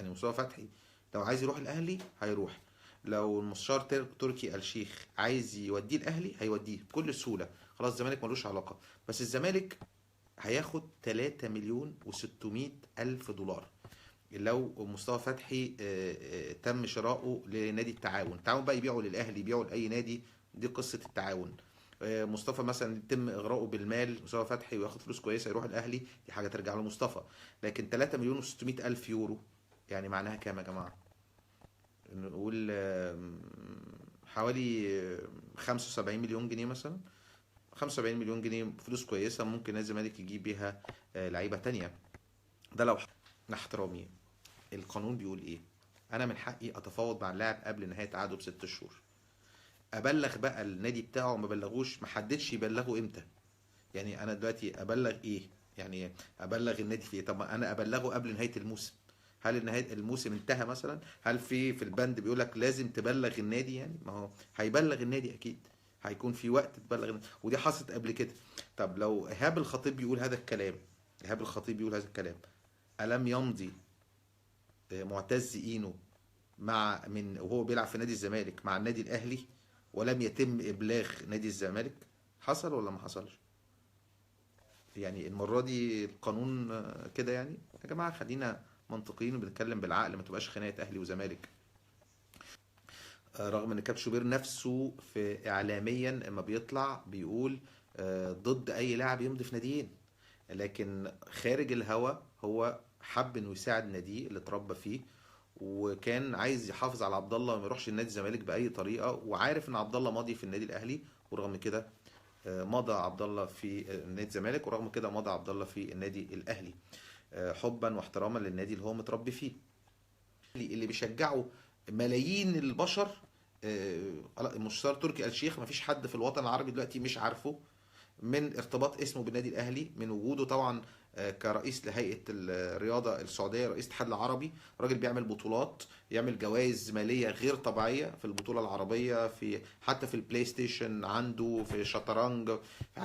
يعني مصطفى فتحي لو عايز يروح الاهلي هيروح، لو المستشار تركي آل الشيخ عايز يوديه الاهلي هيوديه بكل سهولة، خلاص الزمالك ملوش علاقة. بس الزمالك هياخد 3 مليون و600 الف دولار لو مصطفى فتحي تم شراؤه لنادي التعاون. التعاون بقى يبيعه للاهلي، يبيعه لاي نادي، دي قصة التعاون. مصطفى مثلا يتم اغراؤه بالمال، مصطفى فتحي وياخد فلوس كويسة يروح الاهلي، دي حاجة ترجع لمصطفى. لكن 3 مليون و600 الف يورو يعني معناها كام يا جماعة؟ نقول حوالي 75 مليون جنيه مثلا. 75 مليون جنيه فلوس كويسة، ممكن نادي الزمالك يجيب بيها لعيبة تانية. ده لو احترامي القانون بيقول ايه؟ انا من حقي اتفاوض مع اللاعب قبل نهاية عقده ب6 شهور، ابلغ بقى النادي بتاعه، ما بلغوش، ما حددش يبلغه امتى. يعني انا دلوقتي ابلغ ايه؟ يعني ابلغ النادي في ايه؟ طب ما انا ابلغه قبل نهاية الموسم. هل نهاية الموسم انتهى مثلا؟ هل في البند بيقول لك لازم تبلغ النادي؟ يعني ما هو هيبلغ النادي اكيد، هيكون في وقت تبلغ النادي، ودي حصلت قبل كده. طب لو ايهاب الخطيب بيقول هذا الكلام، ايهاب الخطيب بيقول هذا الكلام، الم يمضي معتز اينو مع من وهو بيلعب في نادي الزمالك مع النادي الاهلي ولم يتم ابلاغ نادي الزمالك؟ حصل ولا ما حصلش؟ يعني المرة دي القانون كده. يعني يا جماعة خلينا منطقيين وبنتكلم بالعقل، ما تبقاش خناقه اهلي وزمالك. رغم ان كابتن شوبير نفسه في اعلاميا اما بيطلع بيقول ضد اي لاعب يمضي في ناديين، لكن خارج الهوا هو حب انه يساعد ناديه اللي اتربى فيه، وكان عايز يحافظ على عبد الله وما يروحش النادي الزمالك باي طريقه، وعارف ان عبد الله ماضي في النادي الاهلي، ورغم كده مضى عبد الله في نادي الزمالك، ورغم كده مضى عبد الله في النادي الاهلي، حبا واحتراما للنادي اللي هو متربي فيه، اللي بيشجعه ملايين البشر. المستشار تركي آل الشيخ مفيش حد في الوطن العربي دلوقتي مش عارفه، من ارتباط اسمه بالنادي الاهلي، من وجوده طبعا كرئيس لهيئة الرياضة السعودية، رئيس الاتحاد العربي، راجل بيعمل بطولات، يعمل جوائز ماليه غير طبيعية في البطولة العربية، في حتى في البلاي ستيشن عنده، في شطرنج، في